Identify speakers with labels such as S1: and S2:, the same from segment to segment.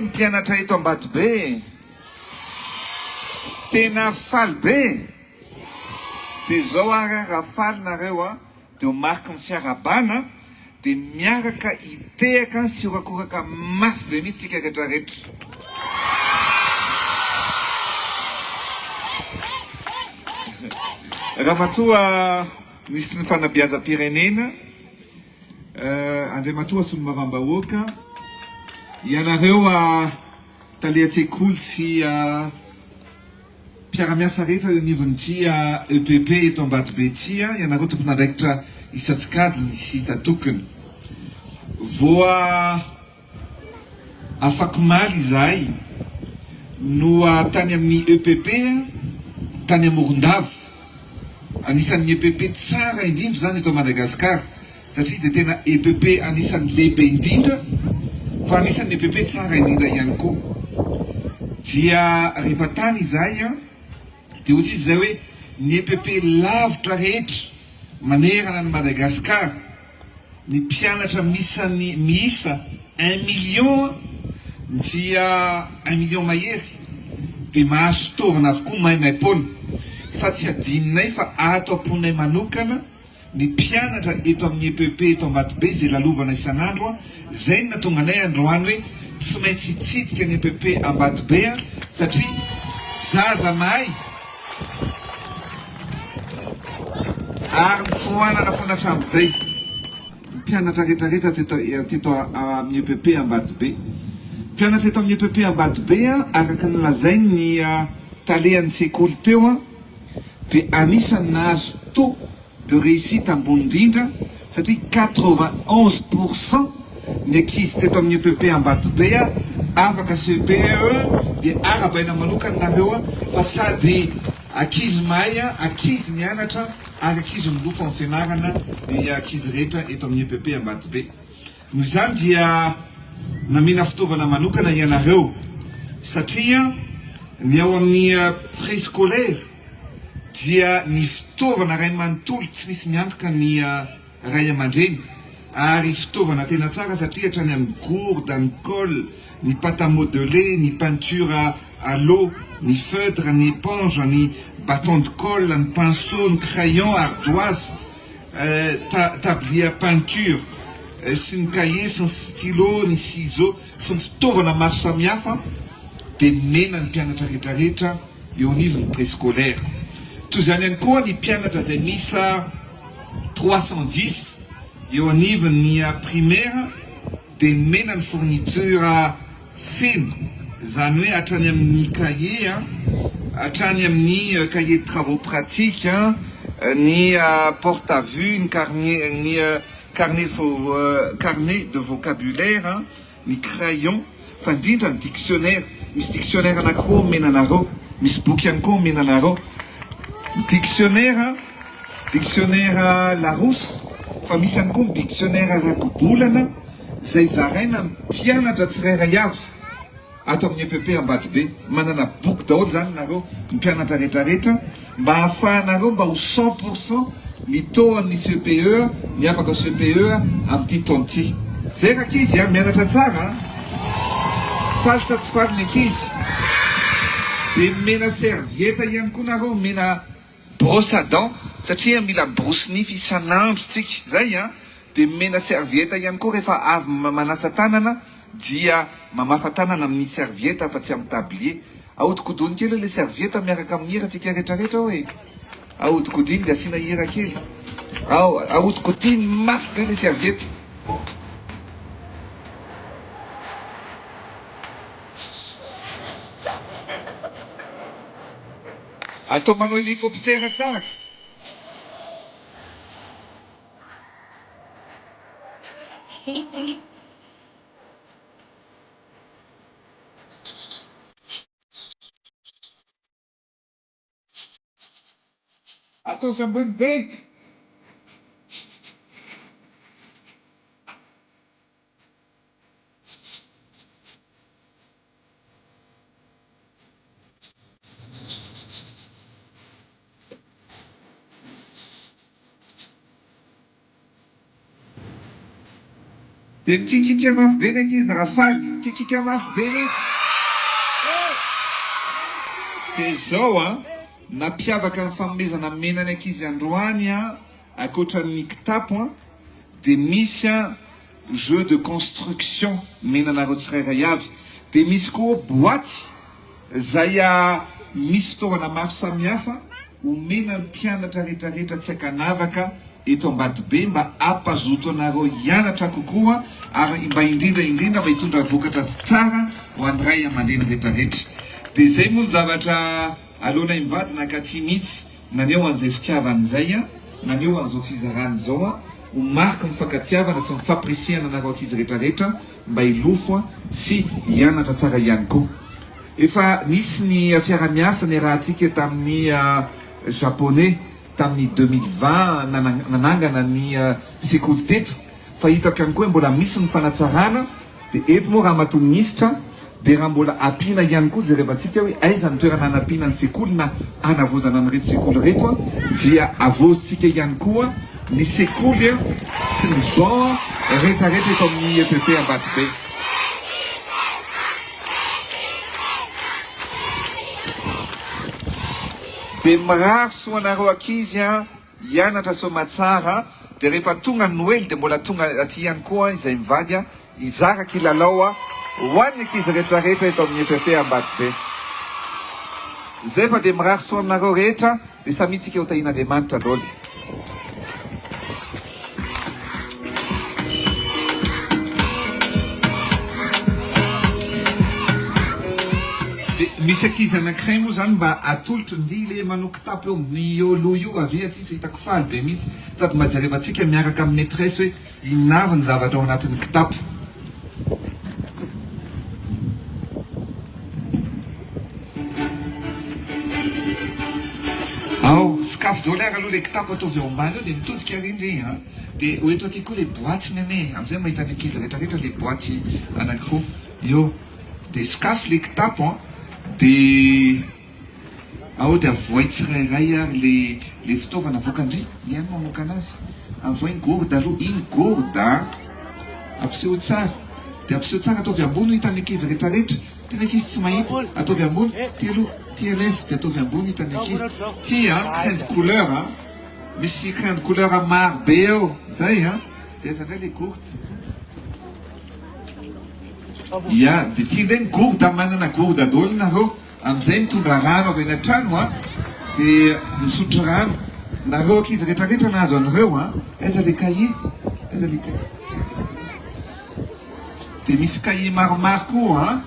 S1: Ny mpianatra eto Ambatobe e! Tena faly be e! Dia izao ary raha faly nareo a, dia ho mariky ny fiarahabana dia miaraka hitehaka sy horakoraka mafy be mihitsy tsika rehetra rehetra. Ramatoa Minisitry ny Fanabeazam-pirenena, Andriamatoa Solombavambahoaka, ianareo tale an-tsekoly sy mpiara-miasa rehetra eo anivon'ity EPP eto Ambatobe ity, ianareo tompon'andraikitra isan-tsokajiny sy isan-tokony. Voa Afakomaly izahay no tany amin'ny EPP tany Morondava. Anisan'ny EPP tsara indrindra izany eto Madagasikara satria dia tena EPP anisan'ny lehibe indrindra fa anisan'ny EPP tsara indrindra ihany koa. Dia rehefa tany izahay dia hoy izy izay hoe ny EPP lavitra rehetra manerana an'i Madagasikara Ny mpianatra misan'ny miisa un million dia un million mahery dia mahazo fitaovana avokoa maimaimpoana fa tsy adinonay fa ato am-ponay manokana ny mpianatra eto amin'ny EPP eto Ambatobe izay lalovana isan'andro a, izay no nahatonga anay androany hoe tsy maintsy hitsidika ny EPP Ambatobe satria zaza mahay Ary nitohanana foana hatramin'izay ny mpianatra rehetra rehetra teto teto amin'ny EPP Ambatobe. Mpianatra eto amin'ny EPP Ambatobe araka ny lazain'ny talehan'ny sekoly teo dia anisan'ny nahazo taux de réussite ambony indrindra satria 91 pour cent ny ankizy teto amin'ny EPP Ambatobe afaka CPE dia arahabaina manokana nareo fa sady ankizy mahay, ankizy mianatra ary ankizy milofo amin'ny fianarana ny ankizy rehetra eto amin'ny EPP Ambatobe. Noho izany dia namena fitaovana manokana ianareo satria ny ao amin'ny préscolaire dia ny fitaovana ray manontolo tsy misy miantoka ny ray aman-dreny ary fitaovana tena tsara satria hatrany amin'ny gourde, ny colle, ny pâte à modeler, ny peinture à l'eau, ny feutre, ny éponge, ny bâton de colle, ny pinceau, ny crayon, ardoise, tablier à peinture sy ny cahier sy ny stylo, ny ciseaux sy ny fitaovana maro samihafa dia nomena ny mpianatra rehetra rehetra eo anivon'ny préscolaire. Toy izany ihany koa ny mpianatra izay miisa 310 eo anivon'ny primaire dia nomena ny fourniture feno, izany hoe hatrany amin'ny cahier, hatrany amin'ny cahier de travaux pratiques, ny porte à vue, ny carnet, ny carnet carnet de vocabulaire, ny crayon, fa indrindra ny dictionnaire, misy dictionnaire anakiroa omena anareo, misy boky ihany koa omena anareo, ny dictionnaire, dictionnaire Larousse, fa misy ihany koa ny dictionnaire Rakobolana izay zaraina amin'ny mpianatra tsirairay avy ato amin'ny EPP Ambatobe, manana boky daholo izany nareo ny mpianatra rehetra rehetra. Mba ahafahanareo mba ho 100 pour cent ny taux an'ny CPE, ny afaka CPE amin'ity taona ity. Zay rankizy a, mianatra tsara a! Faly sa tsy faly ny ankizy? Dia omena serviette ihany koa nareo, omena brosse à dents satria mila miborosy nify isan'andro tsika, zay a! Dia omena serviette ihany koa rehefa avy manasa tanana dia mamafa tanana amin'ny serviette fa tsy amin'ny tablier. Ahodikodino kely ilay serviette miaraka amin'ny hira tsika rehetra rehetra ao e! Ahodikodino dia asiana hira kely. Ao, ahodikodino mafy be ilay serviette. Atao manao hélicoptère tsara. Ataovy ambony be. Dia mikikika mafy be ny ankizy raha faly, mikikika mafy be mihitsy. Dia izao an, nampiavaka ny fanomezana mena ny ankizy androany an, ankoatra ny kitapo an, dia misy an jeu de construction mena anareo tsirairay avy. Dia misy koa boaty izay misy fitaovana maro samihafa omena ny mpianatra rehetrarehetra tsy ankanavaka eto Ambatobe mba hampazoto anareo hianatra kokoa ary mba indrindra indrindra mba hitondra vokatra tsara ho an'ny ray aman-dreny rehetrarehetra. Dia izay moa ny zavatra aleonay mivady nankaty mihitsy naneho an'izay fitiavana izay, naneho an'izao fizarana izao ho mariky ny fankatiavana sy ny fampirisihana anareo ankizy rehetrarehetra mba hilofo sy hianatra tsara ihany koa. Efa nisy ny fiarahamiasa niarahantsika tamin'ny Japonais tamin'ny 2020 nanangana ny sekoly teto fa hitako ihany koa hoe mbola misy ny fanatsarana dia eto moa Ramatoa Minisitra dia raha mbola ampiana ihany koa jerevantsika hoe aiza ny toerana hanampiana ny sekoly na hanavaozana an'ireto sekoly ireto dia havaozintsika ihany koa ny sekoly sy ny banc rehetrarehetra eto amin'ny EPP Ambatobe. Dia mirary soa anareo ankizy an, hianatra soamatsara, dia rehefa tonga ny Noely dia mbola tonga aty ihany koa izay mivady an, hizara kilalao an, ho an'ny ankizy rehetra rehetra eto amin'ny EPP Ambatobe. Izay fa dia mirary soa aminareo rehetra, dia samia tsika ho tahian'Andriamanitra daholo. Dia misy ankizy anankiray moa izany mba atolotro, ndry le manao kitapo eo ambony eo aloha io, avia aty, hitako faly be mihitsy, sady mba jerevantsika miaraka amin'ny maitresse hoe inona avy ny zavatra ao anatin'ny kitapo. Ao, sokafy daholo ary aloha le kitapo ataovy ao ambany eo dia mitodika ary ndry a. Dia ho eto aty koa le boaty-ny anie, amin'izay mahita ny ankizy rehetra rehetra le boaty anankiroa eo. Dia sokafy le kitapo an, dia ao dia avoay tsirairay ary le le fitaovana avoakan-dry, ihany mamoaka anazy. Avoay ny gourde aloha, iny gourde a, ampisehoy tsara, dia ampisehoy tsara ataovy ambony ho hitan'ny ankizy rehetra rehetra. Tena ankizy tsy mahita, ataovy ambony, ty aloha, ty élève dia ataovy ambony hitan'ny ankizy. Ty an, crayon de couleur an, misy crayon de couleur maro be eo, zay an, dia aiza indray le gourde? Ya, dia ty indray ny gourde, manana gourde daholo nareo, amin'izay mitondra rano avy any an-trano an, dia misotro rano. Nareo ankizy rehetra rehetra nahazo an'ireo an, aiza le cahier? Aiza le cahier? Dia misy cahier maromaro koa an!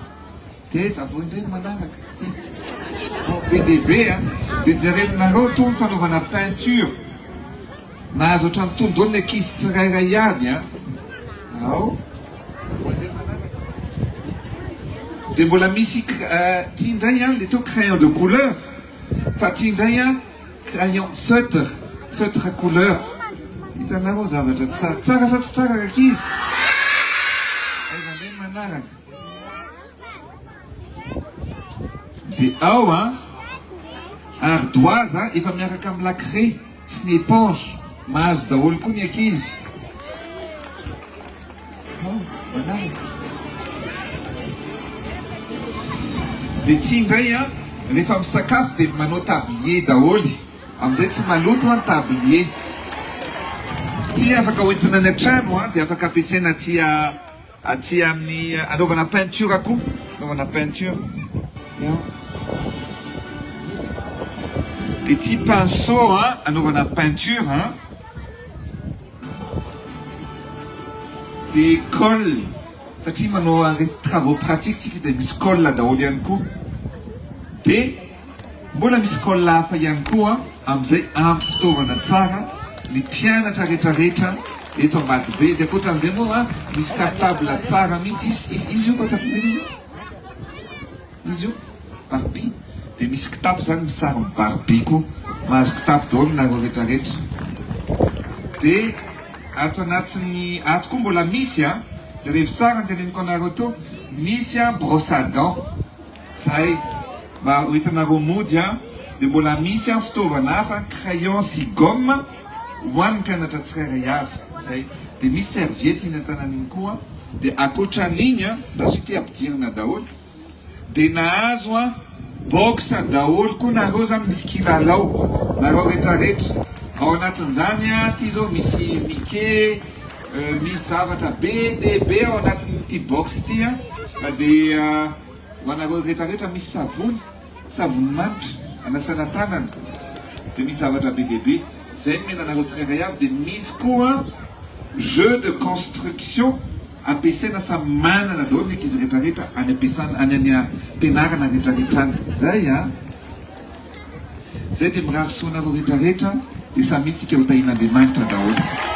S1: Dia aiza vao indray ny manaraka ity? Ao be dia be an! Dia jerenareo itony fanaovana peinture. Nahazo ohatran'itony daholo ny ankizy tsirairay avy an! Ao. Vao indray ny manaraka. Dia mbola misy ity indray an, ilay teo crayon de couleur. Fa ity indray an, Crayon feutre, feutre couleur. Hitanareo zavatra tsara. Tsara sa tsy tsara rankizy? Aiza indray ny manaraka? Dia ao an, ardoise an, efa miaraka amin'ny la craie sy ny éponge. Mahazo daholo koa ny ankizy. Ao, manaraka. Dia ty indray an, rehefa misakafo dia manao tablier daholo, amin'izay tsy maloto an tablier. Ty afaka hoentina any an-trano an, dia afaka ampiasaina aty aty amin'ny anaovana peinture koa, anaovana peinture. Dia Dia ty pinceau an, anaovana peinture an. Dia colle, satria manao an'ireny travaux pratiques tsika dia misy colle daholo ihany koa. Dia mbola misy colle hafa ihany koa amin'izay ampy fitaovana tsara ny mpianatra rehetra rehetra eto Ambatobe. Dia ankoatran'izay moa misy cartable tsara mihitsy izy, izy io fantatrareo izy io? Izy io Barbie dia misy kitapo zany misy sarin'i Barbie koa. Mahazo kitapo daholo nareo rehetra rehetra. Dia ato anatin'ny ato koa mbola misy an, jerevo tsara ny teneniko anareo teo, misy an brosse à dents zay mba hoentinareo mody an, dia mbola misy an fitaovana hafa crayon sy gomme ho an'ny mpianatra tsirairay avy zay. Dia misy serviette iny an-tanana iny koa. Dia ankoatran'iny an, raha ity ampidirina daholo, dia nahazo an box daholo koa nareo zany misy kilalao nareo retraretra. Ao anatin'izany an, ity zao misy Mickey, misy zavatra be dia be ao anatin'ity box ity an, dia ho anareo retraretra misy savony. Savony manitra, anasana tanana, dia misy zavatra be dia be. Izay nomena anareo tsirairay avy dia misy koa jeu de construction ampiasaina samy manana daholo ny ankizy rehetra rehetra any ampiasana any any ampianarana rehetra rehetra any. Izay an! Izay dia mirary soa anareo rehetra rehetra dia samia tsika ho tahian'Andriamanitra daholo.